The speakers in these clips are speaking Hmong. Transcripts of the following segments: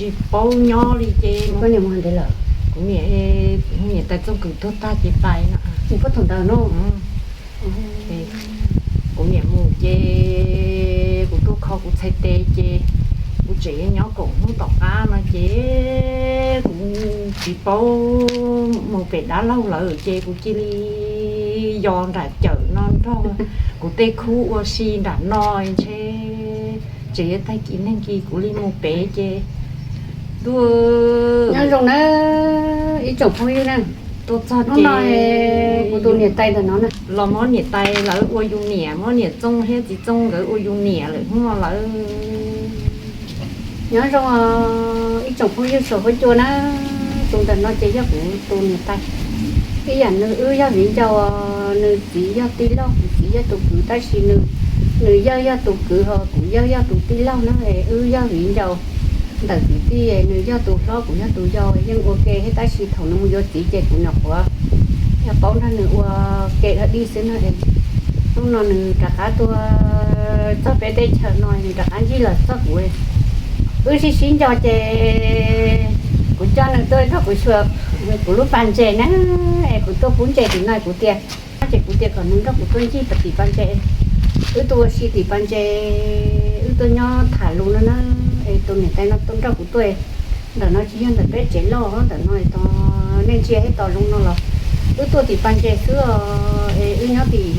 tsis paub nyob li ces kuv niam tais Txooj Kws tuag tag ces tais no. Kuv niam mus ces kuv tuaj kho kuv txhais tes ces kuv tseem yuav nyob kaum hnub tom qab no ces kuv tsis paub mus pem dab laug lawm ces kuv cia li yos nram cawm no nrog kuv tej khub ua si nram no ntshe tseem yuav tag kis neeg kis kuv li mus pem ces ntuj. Nyob zoo na ib tsoom phooj ywg na, tuaj txog hnub no kuv tus niam tais ntawm no na los muab niam tais lawv ua yus niam, muab niam Txooj thiab txiv Txooj nkawd ua yus niam lawm hnub no lawm. Nyob zoo ib tsoom phooj ywg saum huab cua na, tus ntawm no ces yog kuv tus niam tais. Ib yam nws wb yog viv ncaus, nws txiv yog tij laug, kuv txiv yog tus kwv, tab sis nws yawg yog tus kwv ho kuv yawg yog tus tij laug na, wb yog viv ncaus ntawm kwv tij, nws yog tus hlob kuv yog tus yau, yeej ua ke thiab tab sis thaum nws mus yuav txiv ces kuv nyuam qhuav yog paub nrog nws ua ke dog dig xwb no. Hnub no nws rov qab tuaj txog peb teb chaws no, nws rov qab ncig los txog kuv, wb sib sib nco ces kuv coj nws tuaj nrog kuv xyuas kuv lub pas ntses na, es kuv tuaj pub ntses tim no kuv tias, ces kuv tias kom nws nrog kuv tuaj ncig pas tim pas ntses, wb tuaj ua si tim pas ntses, wb tuaj nyob tham lus no na, es tus niam tais no tuaj nrog kuv tuaj. Ntawm no tsis yog ntawm peb tsev loj, ntawm no nej ntsia thiab tos zoo no los wb tuaj tim pas ntses xwb os, es wb nyob tim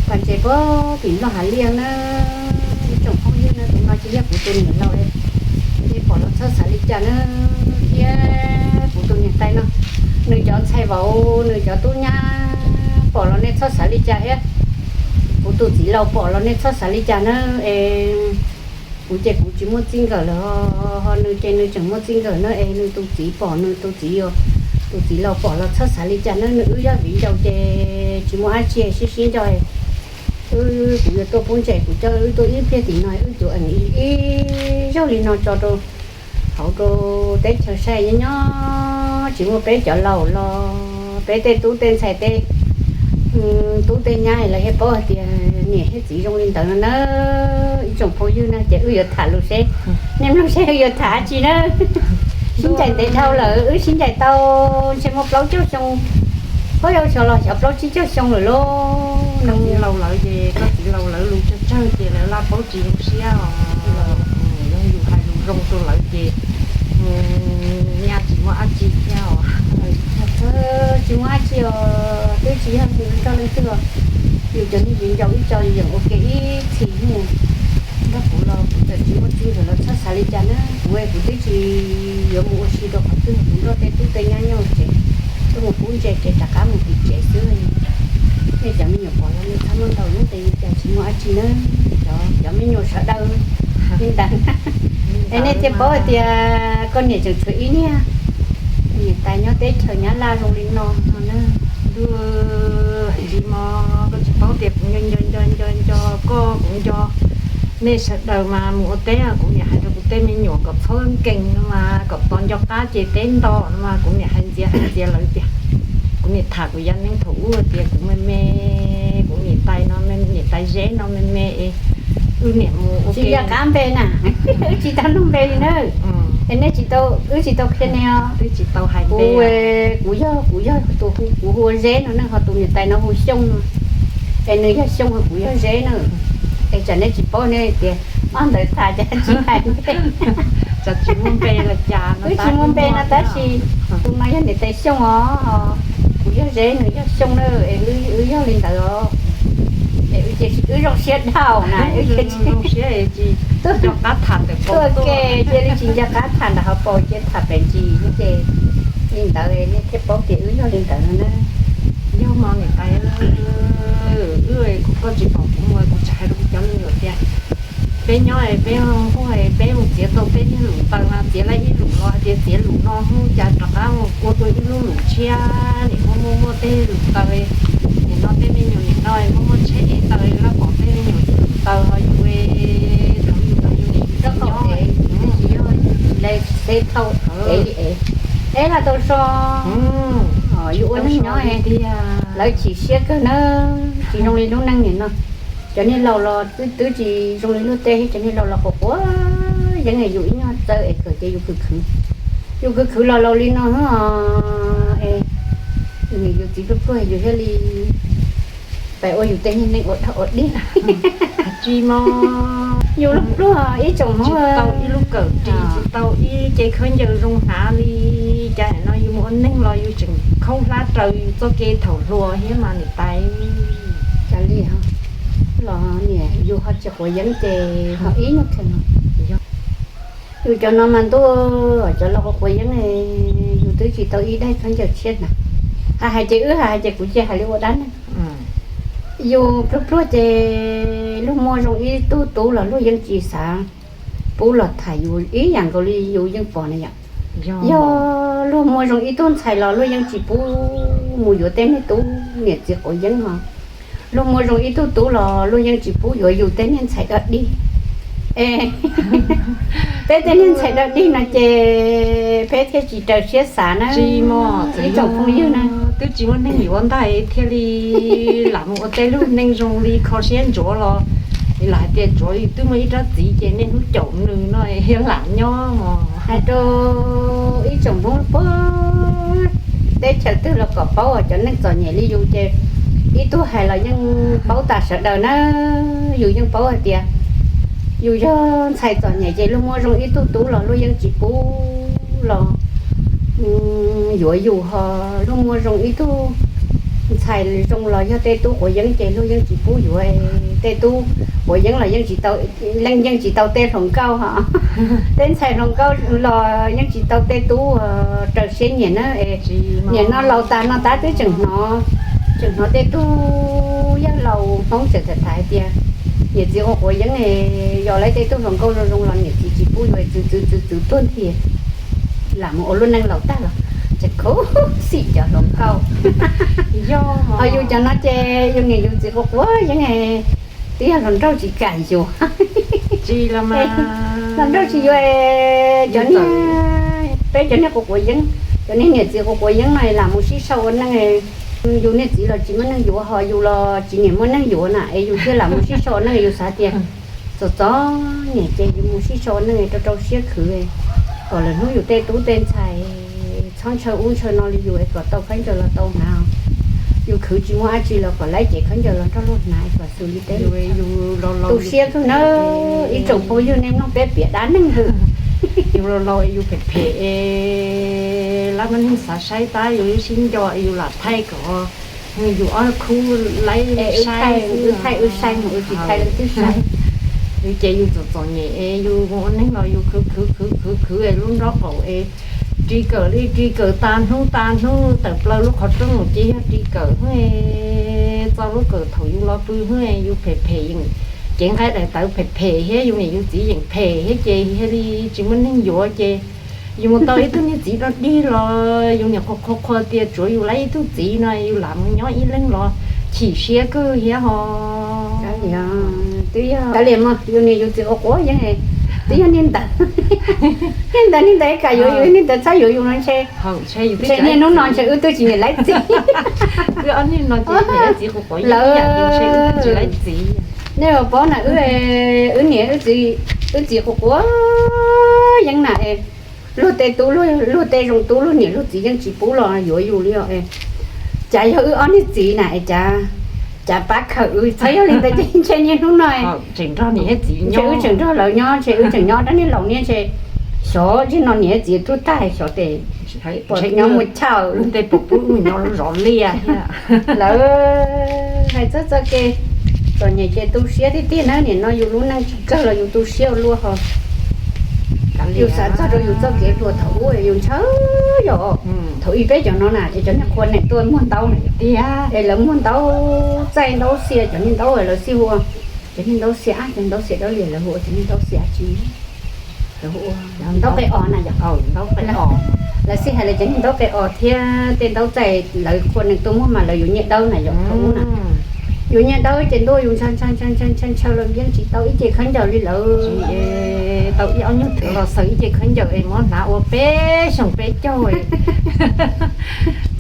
pas ntses puag tim Nplog Hav Liaj na. Ib tsoom phooj ywg na, tus no tsis yog kuv tus niam laus, nej pom los txhob xav li cas na. Thiab kuv tus niam tais no, nws cov ntxhais vauv, nws cov tub nyab pom los nej txhob xav li cas thiab, kuv tus txiv laus pom los nej txhob xav li cas na. Es kuv ces kuv tsis muaj txij nkawm lawm, ho nws ces nws tseem muaj txij nkawm na, es nws tus txiv pom, nws tus txiv, tus txiv laus pom los txhob xav li cas na. Nws wb yog viv ncaus ces tsis muaj dab tsi, sib sib nco. Wb, kuv yuav tuaj pub ntses, kuv coj wb tuaj ib pliag tim no, wb cuav eem ib zaug li no tso rau hauv rau teb chaws saib nyob nyob, tsis muaj peb cov laus los peb tej tub tej ntxhais tej tub tej nyab lawv thiaj paub hais tias niam thiab txiv zoo li ntawd no na. Ib tsoom phooj ywg na, ces wb yuav tham lus seb, nej mloog seb wb yuav tham dab tsi na. Sib ncaim ntev dhau lawm, wb sib ncaim tau ntshe muaj plaub caug xyoo, plaub caug xyoo los xyov plaub tsib caug xyoo lawm lauj. Koj txiv laus lawv ces koj txiv laus lawv lus tsawg tsawg ces lawv laj paub tsis zoo siab os. Yog yus hais lus zoo rau lawv ces nyaj tsis muaj dab tsi thiab os. Tsis muaj dab tsi os, twb tsis yog nrog leej twg os. Yus cov niag viv ncaus ib co yus yeem ua ke ib txhis mus. Nrog kuv los kuv txawm tsis muaj txij nkawm los txhob xav li cas na, kuv kuv twb tsis yuav mus ua si rau qhov twg, kuv nrog tej tub tej nyab nyob tsev, tuaj mus pub ntses ces rov qab mus tim tsev xwb. Nej cov me nyuam pom los nej txhob muab ntaus lub npe li cas, tsis muaj dab tsi na. Cov, cov me nyuam sawv daws li ntawd. Es nej thiaj paub hais tias koj niam tseem tshuav ib niag niam tais nyob teb chaws Nyab Laj zoo li no no na. Ntuj, hais li mas koj tsis paub tias kuv nco nco nco nco nco koj, kuv nco nej sawv daws mas mus ua teb, kuv niam hais rau kuv tej me nyuam kom txhob nkees no mas kom tos nco qab ces teb nto no mas kuv niam hais ntxias hais ntxias lawv tias, kuv niam tham kuv yaj neeb thaum ub tias kuv me me, kuv niam tais no, niam tais Zeb no me me es wb niam mus ua tsis ke. Yog qab npe na, wb tsis tau nug npe li na. Es nej tsis tau, wb tsis tau qhia ne os. Twb tsis tau hais npe. Kuv, kuv yog, kuv yog tus hu, kuv hu ua Zeb no ne, ho tus niam tais no hu Xyooj no. Es nws yog Xyooj, kuv yog Zeb na. Es tsam nej tsis paub nej tias ob ntawd tham cas tsis hais npe. Tsam tsis muaj npe los cas no. Wb tsis muaj npe no tab sis tus no yog niam tais Xyooj os, kuv yog Zeb, nws yog Xyooj na, es wb yog li ntawd os. Es wb ces wb zoo siab dhau na, wb zoo siab es tsis nco qab tham ntawm paus tuaj ke, cia li tsis nco qab tham ntawm hauv paus, cia tham pem ntsis ces li ntawd nej thiaj paub tias wb yog li ntawd no na. Yog mas niam tais, wb, koj tsis pom kuv mus kuv tseem hais rau kuv cov me nyuam tias peb nyob peb nquag peb mus txiav tau peb niag lus taws mas txiav lawm ib lus los hais tias txiav lus no hnub cas rov qab mus ua tua ib lub lus tshiab, nim muaj muaj muaj tej lus taws, nim no tej me nyuam nim no muaj muaj tsheb ev taws, laj pom tej me nyuam ib lus taws ho yus, thaum yus thaum yus nim yus rab qau ev, yus tsis yog yus tsis lais xeb thau ev li ev, ev los tau so. Yus ua neeg nyob es lawv chim siab kawg na, tsis zoo li lub neej nim no. Cov niag laus los twb tsis zoo li luag tej, cov niag laus los quav quav yeeb, yus ib nyuag txawb es kawm ces yus khwv khwv, yus khwv khwv los laus li no xwb os. Es yus niam yus txiv pluag pluag yus thiaj li pab ua yus tej niag neej ua dog ua dig. Tsis mog, yus pluag pluag ib tsoom Hmoob tsis tau ib lub kawm ris, tsis tau ib ce khaub ncaws zoo hnav li. Cas no yus mus ua neeg los yus tseem khaub hlab raws yus txoj kev thaum hluas thiab mas niam tais. Cas li los niam yus ho tsis quav yeeb ces ho ib nyuag kheev. Yus cov no mas ntuj, cov laus quav quav yeeb, yus twb tsis tau ib daim khaub ncaws tshiab na. Hais hais ces wb hais hais ces kuv cia hais li ua dab neeg. Yus pluag pluag ces luag muaj zoo ib tug tub los luag yeej tsis xav pub los tham yus ib yam nkaus li yus yeej pom na yom. Yog luag muaj zoo ib tug ntxhais los luag yeej tsis pub mus yuav tej niag tub niam txiv quav yeeb ho. Luag muaj zoo ib tug tub los luag yeej tsis pub yuav yus tej niag ntxhais dog dig. Es peb tej niag ntxhais dog dig no ces peb thiaj tsis raws siab xav na. Ib tsoom phooj ywg na, twb tsis muaj neeg yuav ntag thiaj li lam mus ua tej lub neej zoo li kho siab ntsuav los lam hais tias tsuav yus twb muaj ib rab txiv ces niaj hnub caum nws no thiaj lam nyob mog. Hais rau ib tsoom Hmoob puag teb chaws twg los kom paub cov neeg txom nyem li yus ces ib tug hais los yeej paub tas sawv daws na. Yus yeej paub hais tias yus yog ntxhais txom nyem ces luag muaj zoo ib tug tub los luag yeej tsis pub los yuav yus ho. Luag muaj zoo ib tug ntxhais zoo los yog tej tub quav yeeb ces luag yeej tsis pub yuav. Tej tub quav yeeb los yeej tsis tau, yeej tsis tau tej hluas nkauj ho. Tej ntxhais hluas nkauj los yeej tsis tau tej tub raws siab nyiam na. Niam no laus tas no tab twb tseem hnov, tseem hnov tej tug yawg laus Hmoob tseem tham hais tias niam txiv quav quav yeeb, yog lawv tej tug hluas nkauj zoo zoo los niam txiv tsis pub yuav, txwv txwv txwv txwv tuag nthi, lam mus ua lub neej laus tag los tseem khuv xim cov hluas nkauj. Ho yus cov no ces yus niam yus txiv quav quav yeeb, twb yog hluas nraug tsis kam yuav. Tsis los mas, hluas nraug tsis yuav, cov niag, peb cov niag quav quav yeeb, cov niag niam txiv quav quav yeeb no lam mus sib sau ua neej. Yus niag txiv los tsis muaj neeg yuav ho yus los tsis niam muaj neeg yuav na es yus thiaj lam mus sib sau ua neej. Yus xav tias txom txom nyem ces yus mus sib sau ua neej rau rau siab khwv, kom lwm hnub yus tej tub tej ntxhais txhob ntshaw ub ntshaw no li yus es kom tau khaub ncaws los tau hnav. Yus khwv tsis muaj dab tsi los kom lawv cev khaub ncaws los nrog luag hnav kom xws li teb. Tu siab kawg na, ib tsoom phooj ywg nej mloog peb piav dab neeg hwm. Yus laus laus yus phem phem es lab muaj neeg xav saib tab yus lub sib nco es yus lam thaij kom yus ob khub laib saib, wb thaij wb saib mus, wb tsis thaij leej twg saib. Yus ces yus txom txom nyem es yus mus ua neeg los yus khwv khwv khwv khwv khwv es lub nraub qaum es ris kawm li ris kawm tas hnub tas hnub, tawm plaws lub qhov rooj ces yog ris kawm xwb. Txog lub kawm thaum yus los pw xwb yus phem phem, yeej cev nqaij daim tawv phem phem thiab yus niam yus txiv yeej phem thiab ces yog li tsis muaj neeg yuav ces yus mus tau ib tug niag txiv dog dig los yus niam qhuas qhuas qhuas tias tsuav yus laib ib tug txiv no yus lam mus nyob ib leeg los chim siab kawg thiab ho. Twb yog kav liam mog, yus niam yus txiv quav quav yeeb, twb yog niag ntawd, niag ntawd niag ntawd kam yuav yus, niag ntawd txhob yuav yus no ntshe, ntshe niaj hnub no ntshe wb twb tsis niam laib txiv. Wb ob niag no ces niam txiv quav quav yeeb, lawv tsis laib txiv. Nej paub na, wb niam wb txiv quav quav yeeb na es luag tej tub, luag tej zoo tub luag niam luag txiv yeej tsis pub los yuav yus li os. Cas yog wb ob niag txiv na es cas, cas pab khawm wb, txhob yog li ntawd ces ntshe niaj hnub no ntshe wb tseem nrog lawv nyob, ntshe wb tseem nyob dab niag laus niaj ntshe xyov tsis no niam txiv tuag tag xyov tes pom nyob mus chawj tej pom pub mus nyob zov liaj thiab. Lawv hais txog txoj kev txom nyem ces tu siab tiag tiag na, nim no yus lub neej tsis kawg los yus tu siab ua luaj ho. Yus xav txog rau yus txoj kev hluas thaum ub yus ntshaw yom. Thaum ub peb cov no na ces cov niag qhua nees tuaj muag ntaub na yom, tiag es lawv muag ntaub txaij ntaub xia, cov niag ntaub lawv xij hu ua cov niag ntaub xia ab, cov ntaub xia dab liam lawv hu ua cov niag ntaub xia tsi, lawv hu ua ntaub qe os na yom. Lawv xij hais lawv cov niag ntaub qe os thiab tej ntaub txaij lawv qhua nees tuaj muag mas lawv yuav nyiaj dawb na yom, thaum ub na. Yus nyiaj dawb ces ntuj yus ntshaw ntshaw ntshaw ntshaw ntshaw los yeej tsis tau ib ce khaub ncaws li lawm. Tau ib ob nyuag thwv los xaws ib ce khaub ncaws es muab hnav ua peb xyoos peb caug.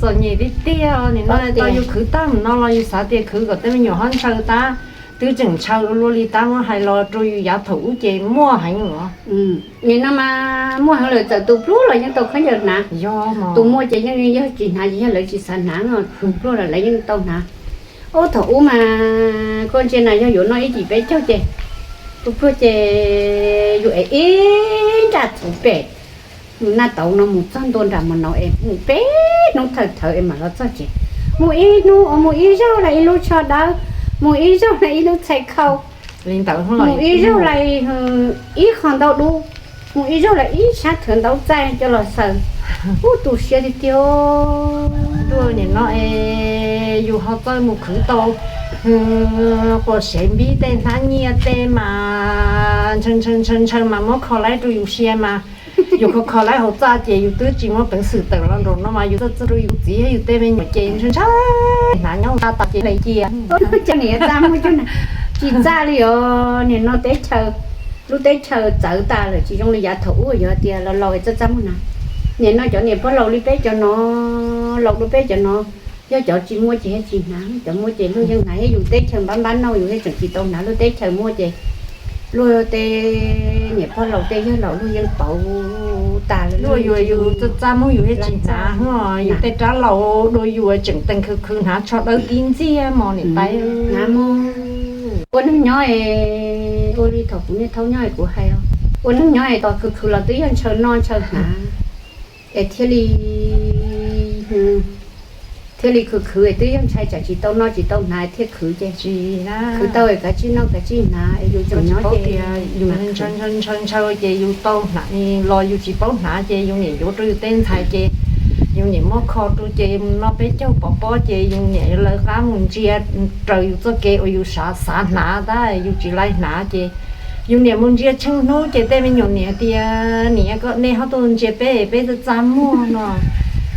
Txom nyem tiag tiag, nim no tau yus khwv tag mus no los yus xav tias khwv kom tej me nyuam ho ntshaw tab. Twb tseem ntshaw luaj li tab muab hais los rau yus yav thaum ub ces muaj heev los? Nim no mas muaj heev lawm, txawm tus pluag los yeej tau khaub ncaws hnav. Yog tus muaj ces yeej yog tsis hnav ces yog lawv tsis xav hnav no, tus pluag los lawv yeej tau hnav. Ub, thaum ub mas koj ntsia na, yog yuav noj ib cim peb caug ces tus pluag ces yus ev ib nraj txhuv pem mus naj tauv no mus txog ntua nram mos nov es mus peb hnub thawm thawv es mam los txog tsev. Mus ib hnub mus ib zaug los ib lub tsho dawb, mus ib zaug los ib lub txhais khau, mus ib zaug los ib qho ntaub dub, mus ib zaug los ib sab thwv ntaub txaij coj los xaws. Ub, tu siab tiag tiag. Tuaj nim no es yus ho txawj mus khwv tau quas sev npib tej hnab nyiaj tej mas ntshaw ntshaw ntshaw mas muab kho laib rau yus sia mas yus kho kho laib hauv txaj ces yus twb tsis muaj peev xwm tawm los nraum no mas yus txawj txawj rau yus txiv yus tej me nyuam ces ntshaw ntshaw hnav nyob hauv txaj tas ces hle cia. Cov niam txaj muag cov na, tsis txaj li os. Nim no teb chaws, lub teb chaws txawv tas lawm, tsis zoo li yav thaum ub yog tias laus laus txaj txaj muag na. Nim no cov niam pog laus li peb cov no, laus dua peb cov no, yog cov tsis muaj ces thiaj tsis hnav, cov muaj ces luag yeej hnav thiab. Yus teb chaws npab npab nauj yus thiaj tseem tsis tau hnav, luag teb chaws muaj ces luag tej niam pog laus tej yawg laus luag yeej pauv tas lawm. Luag yuav yus txaj txaj muag yus thiaj tsis hnav, yus tej rab laus dua yus tseem tees khwv khwv hnav tsho dawb tib ntxiag mos niam tais. Ua neeg nyob es ua li thaum kuv niaj thaub nyob es kuv hais os, ua neeg nyob es tos khwv khwv los twb yog ntshaw noj ntshaw hnav es thiaj li thiaj li khwv khwv es twb yog ntshai tsam tsis tau noj tsis tau hnav thiaj khwv ces khwv tau es kav tsij noj kav tsij hnav es yus tseem nyob ces yus ntshaw ntshaw ces yus tau hnav los yus tsis paub hnav ces yus niam yuav rau yus tej ntxhais ces yus niam muab kho rau ces mus noj peb caug pov pob ces yus niam lawv qab mus ntsia raws yus txoj kev uas yus xav xav hnav tab yus tsis laij hnav ces yus niam mus ntsia tsheej hnub ces tej me nyuam niam tias niam koj nej ho tuaj ntsia peb peb txaj txaj muag no.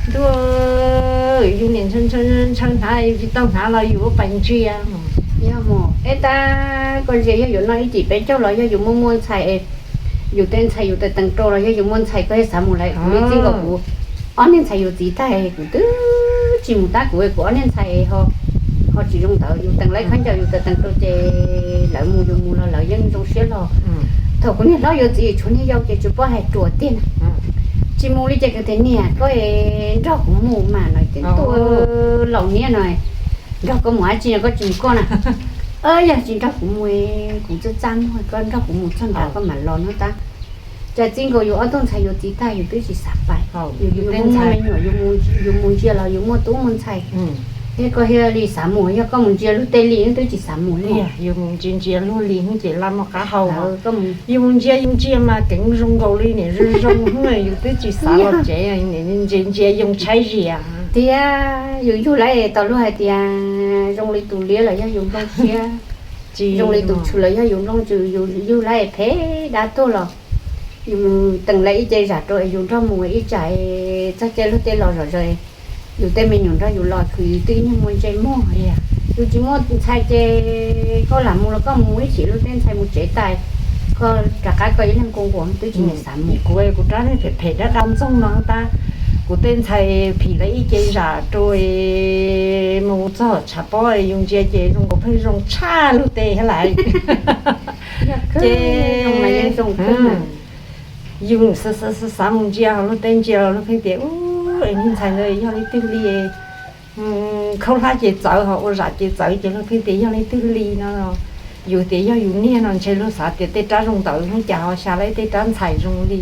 Ntuj, yus niam ntshaw ntshaw hnav yus tsis tau hnav los yus ua pais ntsia. Yog mus eb tab koj ntsia yog yus noj ib cim peb caug los yog yus muaj muaj ntxhais, yus tej ntxhais yus tees tees rau los yog yus muaj ntxhais koj thiaj xav mus lawm. Kuv li txij nkaus kuv ob niag ntxhais yus txiv tag kuv twb tsis mus tab kuv kuv ob niag ntxhais ho tsis zoo ntawd yus tees lawv khaub ncaws yus tees tees rau ces lawv mus yus mus los lawv yeej zoo siab los. Thaum kuv niag hlob yuav txiv tshuav niag yau ces tsis paub hais ruam tiag na. Tsis mus li ces kuv tias niam koj nrog kuv mus mas no ces tuaj laus niab no nrog koj mus dab tsi no koj tsis mus koj na. Yog tsis nrog kuv mus kuv txaj txaj muag koj nrog kuv mus txog nrad koj mam los no tab. Cas txij nkaus yus ob tug ntxhais yuav txiv tag yus twb tsis xav pais, yus muaj me nyuam yus mus ntsia los yus muaj tub muaj ntxhais thiab koj thiaj li xav mus, yog koj mus ntsia luag tej li twb tsis xav mus li. Yus mus ntsia ntsia luag li ces laj muaj qab hau. Yus mus ntsia yus ntsia mas keev zoo nkaus li niam zoo zoo, yus twb tsis xav los tsev, ntsia ntsia yoo tshaib zias. Tiag, yus yug lawv tau luag hais tias zoo li tus liab los yog yus nplooj siab, zoo li tus tshwm los yog yus nplooj ntsws, yus yug lawv phem dab tuag los yus teem lawv ib ce zam rau yus nrog mus ib tsam txog caij luag tej los zom zaws, yus tej me nyuam nrog yus los khwv yus twb ib nyuag muaj ntsej muag. Yus tsis muaj ntxhais ces koj lam mus los koj mus ib chim luag tej ntxhais mus tsev tas, koj rov qab koj ib leeg kua nquas twb tsis xav mus. Kuv kuv rab phem phem dab dab ntxoog no tab, kuv tej ntxhais phim lawv ib ce zam rau mus txog tshav pob yus ntsia ces zoo nkaus pheej zoo tshaj luag tej thiab lawm. Ces yus xav xav xav mus ntsia luag tej ntsia los luag pheej tias ub, es niag ntxhais ntawd yog leej twg li, khaub hlab ces txawv ho ua zam ces txawv ces luag pheej tias yog leej twg li no. Yus tias yog yus niag no ntshe luag xav tias tej rab zoo ntawd hnub cas ho xya lawv tej rab ntxhais zoo li.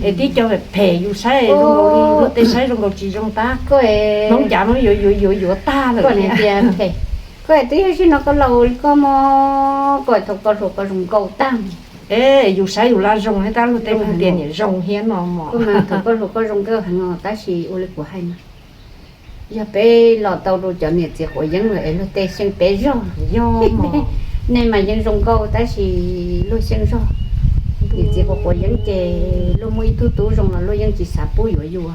Es tib co phem yus saib zoo nkaus li luag tej saib zoo nkaus tsis zoo tab. Hmoob cas muab yuav yuav yuav yuav tag lawm tias. Koj twb yog zim no koj laus koj mob koj thaum koj hluas koj zoo nkauj tag. Es yus saib yus laj zoo thiab tab luag tej pheej tias niam zoo thiab no mos. Koj mas thaum koj hluas koj zoo nkauj heev os tab sis ua li kuv hais no, yog peb los tau rau cov niam txiv quav yeeb lawm es luag tej xyeej peb zog. Yog, nej mas yeej zoo nkauj tab sis luag xyeej zog. Niam txiv quav quav yeeb ces luag muaj ib tug tub zoo los luag yeej tsis xav pub yuav yus.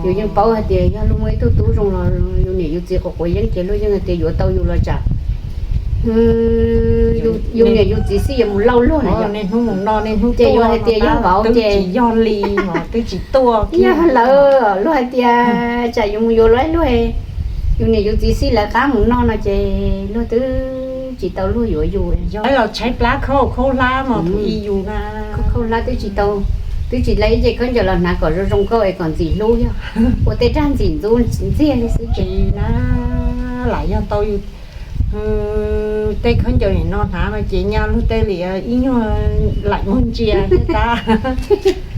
Yus yeej paub hais tias yog luag muaj ib tug tub zoo los yus niam yus txiv quav quav yeeb ces luag yeej hais tias yuav tau yus los tsam yus niam yus txiv xij yuav mus lauj luag na. Ces yus hais tias yog vauv ces yog li, twb tsis tuaj yog lawv luag hais tias tsam yus mus yuav luag, yus niam yus txiv xij lawv qab mus noj no ces luag twb Tsis tau luag yuav yus. Yog los tshaib plab khaub khaub hlab no tus i yus na. Khaub hlab twb tsis tau, twb tsis la ib ce khaub ncaws los hnav kom zoo zoo nkauj es kom ntxim hlub yog ua tej rag ntxim ntxub ntxiag li xwb ces na. Lam yog tau yus tej khaub ncaws nim no hnav no ces nyaj luag tej li ib nyuag laim muag ntsia thiab tab.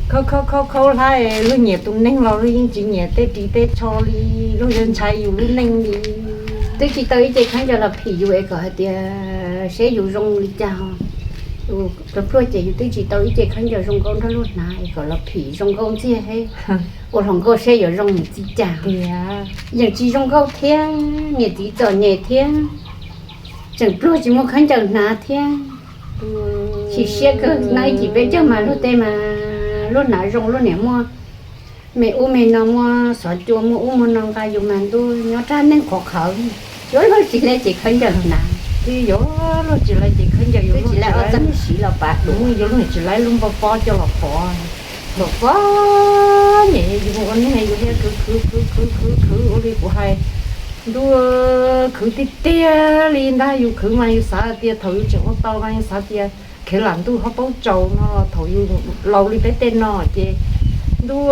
Khaub khaub khaub hlab, luag nyiam tus neeg los luag yeej tsis nyiam tej ris tej tsho li, luag yeej ntshai yus lub neej li. Twb tsis tau ib ce khaub ncaws los phim yus es kom hais tias seb yus zoo li cas. Pluag pluag ces yus twb tsis tau ib ce khaub ncaws zoo nkauj nrog luag hnav es kom los phim zoo nkauj ntxiag thiab. Ua hluas nkauj seb yuav zoo mus txij cas. Yeej tsis zoo nkauj thiab, niam txiv txom nyem thiab, tseem pluag tsis muaj khaub ncaws hnav thiab. Chim siab kawg, hnub ib chim peb caug mas luag tej mas luag hnav zoo, luag niam muaj me ub me no, muaj xov cua, muaj ub muaj no nqa yus mas ntuj nyob rab neeg qhuav qhawv, yuav luag tsis la ces khaub ncaws hnav. Twb yuav luag tsis la ces khaub ncaws yuav tsis la ob txoj siv los pav dua, yuav luag tsis la lub npau pob coj los pov. Npau pob nyem yus ua neeg yus thiaj khwv khwv khwv khwv khwv khwv ua li kuv hais, ntuj, khwv tiag tiag li ntag. Yus khwv mas yus xav tias thaum yus tseem ua tau mas yus xav tias khev lam ntuj ho paub tsaus no los thaum yus laus li peb tej no ces ntuj,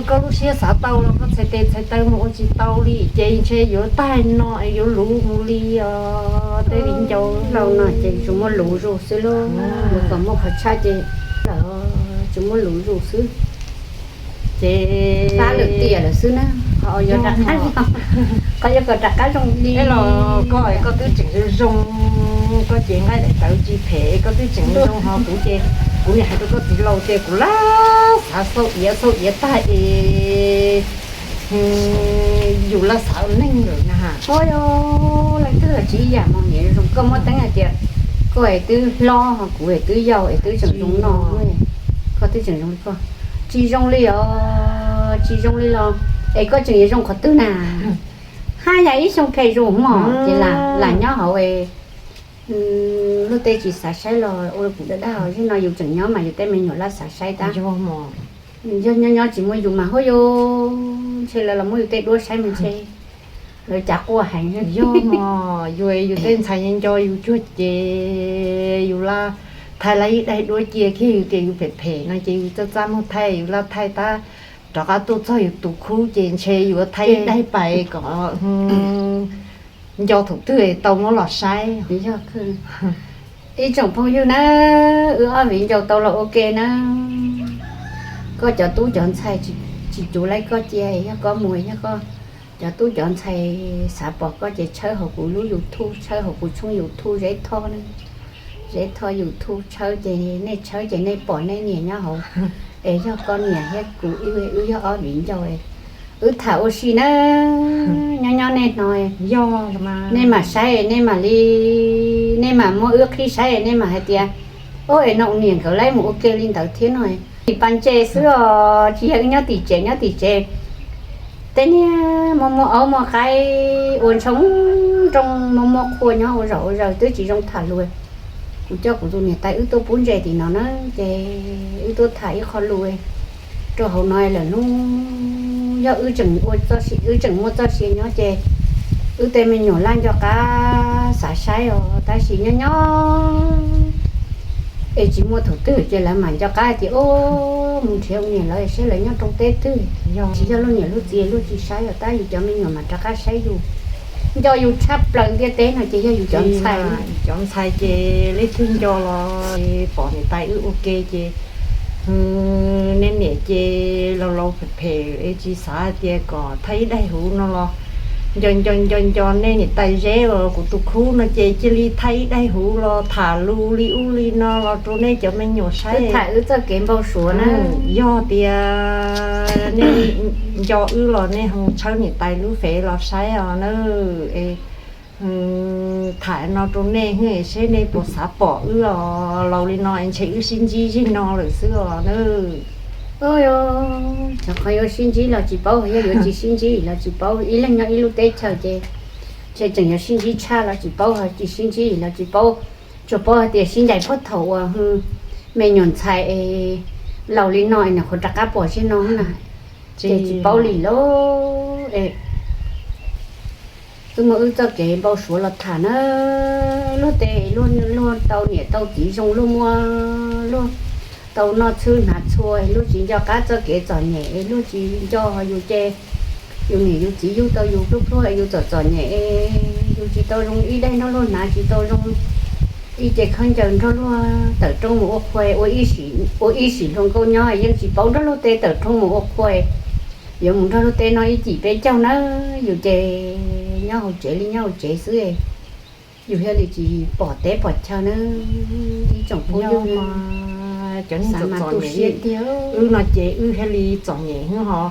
koj lub siab xav tau los koj txhais tes txhais taw mus ua tsis tau li ces ntshe yuav tag no es yuav luv mus li os tej viv ncaus. Laus no ces tsuas muaj luv zus xwb lauj, yuav kom muaj qhov tshaj ces tsuas muaj luv zus xwb. Ces pab lwm tiam lawm xwb na. Qhov yuav rov qab zoo, qhov yuav kom rov qab zoo li los koj, koj twb tseem zoo zoo, koj ces nqaij daim tawv tsis phem, koj twb tseem zoo ho kuv ces kuv niam hais rau koj txiv laus tias kuv laj xav xauj iav xauj iav tag es yus laj xav neeg lawm na. Ua leej twg los tsis ib yam mog, niam zoo koj muab teeb hais tias koj es twb hlob ho kuv es twb yau es twb tseem zoo no, koj twb tseem zoo li koj. Tsis zoo li os, tsis zoo li los es koj tseem yuav zoo qhov twg na? Haj yam ib xyoo phem zus mog ces lam nyob hauv luag tej tsis xav saib los ua kuv dab dab os. Zaum no yus tseem nyob mas yus tej me nyuam laj xav saib tab. Yog nyob nyob tsis muaj yus mas huaj yus ntshe lawv los muab yus tej duab saib mas ntshe lawv cav quaj heev. Yog mog, yus yus tej ntxhais nco nco yus cuag ces yus laj thaij laj ib daig duab cia kiag yus tias yus phem phem no ces yus txaj txaj muag thaij, yus laj thaij tab rov qab tuaj txog yus tus khub ces ntshe yus thaij ib daig pais kom nco thaum twg tau muab los saib. Yog ib tsoom phooj ywg na, wb ob viv ncaus tau los ua ke na, koj cov tub cov ntxhais tsis cuv laib koj cia, yog koj mus yog koj cov tub cov ntxhais xav pom koj ces tshawb hauv kuv lub YouTube, tshawb hauv kuv tshooj YouTube Zeb Thoj na. Zeb Thoj YouTube tshawb ces nej tshawb ces nej pom nej niam nyob hauv. Es yog koj niam thiab kuv wb, wb yog ob viv ncaus, wb tham ua si na, nyob nyob nej hnov, nej mam saib nej mam li, nej mam muab wb qhib saib nej mam hais tias, o es no niam nkawd laib mus ua ke li ntawd thiab no. Tim pas ntses xwb os, tsis yog wb nyob tim tsev, nyob tim tsev tej niag muaj muaj aub muaj qaib ua ntshoo nroo, muaj muaj qhua nyob ua zaum ua zaws twb tsis zoo tham lus. Kuv coj kuv tus niam tais wb tuaj pub ntses tim no na, ces wb tuaj tham ib qho lus rau hauv no lawm hnub. Yog wb tseem ua txoj si, wb tseem muaj txoj sia nyob ces wb tej me nyuam laj nco qab xav saib os, tab sis nyob nyob es tsis muaj thaum twg ces lawv mam nco qab tias, o, mus nrhiav ua niam lawv saib lawv nyob rau teb twg. Tsis yog luag niam luag txiv luag tsis saib os, tab yus cov me nyuam mas rov qab saib yus, nco yus tshaj plaws ntiaj teb no ces yog yus cov ntxhais. Cov ntxhais ces leej twg nco los pom niam tais wb ua ke ces nej niam ces laus laus phem phem es tsis xav hais tias kom thaij ib daig huv no los nco nco nco nco nej niam tais Zeb uas kuv tus khub no ces cia li thaij ib daig huv los tham lus li ub li no los rau nej cov me nyuam saib. Tham wb txoj kev npau suav na. Yog tias nej nco wb los nej ho tshawb niam tais lub fev los saib os na. Tham no rau nej seb nej puas xav pom wb os, laus li no es ntshe wb sib ntsib zig no lawm xwb os na. Cov qhov yuav sib ntsib los tsis paub, yog yuav tsis sib ntsib los tsis paub, ib leeg nyob ib lub teb chaws ces ntshe tseem yuav sib ntsib tshaj los tsis paub, tsis sib ntsib los tsis paub. Tsuas paub hais tias sib ncaim puag thaum uas me nyuam ntxhais laus li no es nws qhuav rov qab pom zig no na, ces tsis paub li lauj. Wb muaj wb txoj kev npau suav los tham na, luag tej luag tau niam tau txiv zoo, luag muaj, luag tau noj txhwb hnav txhua, luag tsis nco qab txoj kev txom nyem, luag tsis nco yus ces yus niam yus txiv yug tau yus pluag pluag, yus txom txom nyem, yus tsis tau zoo ib daim nrog luag hnav, tsis tau zoo ib ce khaub ncaws nrog luag tawm rooj mus ua qhua, ua ib sim hluas nkauj nyob yeej tsis paub nrog luag tej tawm rooj mus ua qhua, yuav mus nrog luag tej noj ib cim peb caug nawb. Yus ces nyob hauv tsev li nyob hauv tsev xwb, yus thiaj li tsis pom teb pom chaw nawb. Ib tsoom phooj ywg, cov neeg txom txom nyem tiag, wb no ces wb thiaj li txom nyem hwv ho.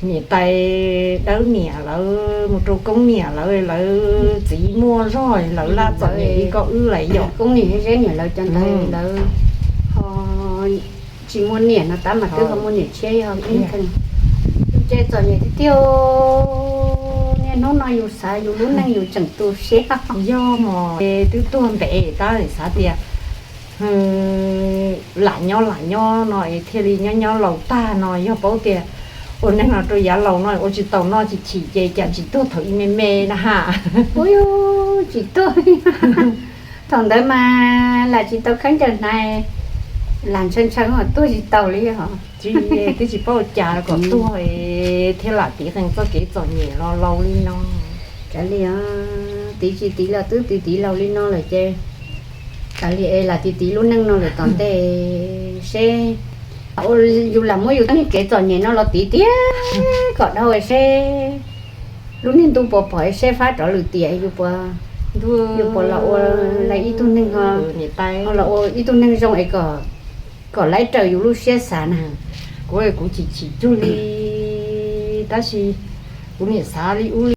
Niam tais dawb niam lawv mus rau koob niam lawv, lawv txiv muaj zog, lawv laj txom nyem li koj wb lawm yom. Koob niam zeb niam lawv cov ntawd lawv ho tsis muaj niam no tab mas twb ho muaj niam tshiab yog ib neeg kheej. Ces txom nyem tiag tiag, niaj hnub no yus xav yus lub neej yus tseem tu siab. Yog mos, twb tuag ntev tab xav tias lam nyob lam nyob no es thiaj li nyob nyob laus tag no yog paub tias ua neeg no rau yav laus no ua tsis tau noj tsis chim ces cas tsis tuag thaum ub me me na ha. Ub, tsis tuag. Thaum ntawd mas lam tsis tau khaub ncaws hnav, lam ntshaw ntshaw tuag tsis tau li os. Tsis, twb tsis paub ua cas kom tuag thiaj lam tiv qees txoj kev txom nyem los laus li no. Kav liam, tiv tsis tiv los twb tiv tiv laus li no lawm ces kav liam es lam tiv tiv lub neej no lawm tom ntej seb, yus lam muab yus txoj kev txom nyem no los tiv tiag kom dhau seb lub niag ntuj puas pom seb fab rov lwm tiam yus puas, yus puas los ua lawv ib tug neeg, los ua ib tug neeg zoo es kom laib raws yus lub siab xav na. Kuv, kuv chim chim cuag li, tab sis kuv niam xav li ub li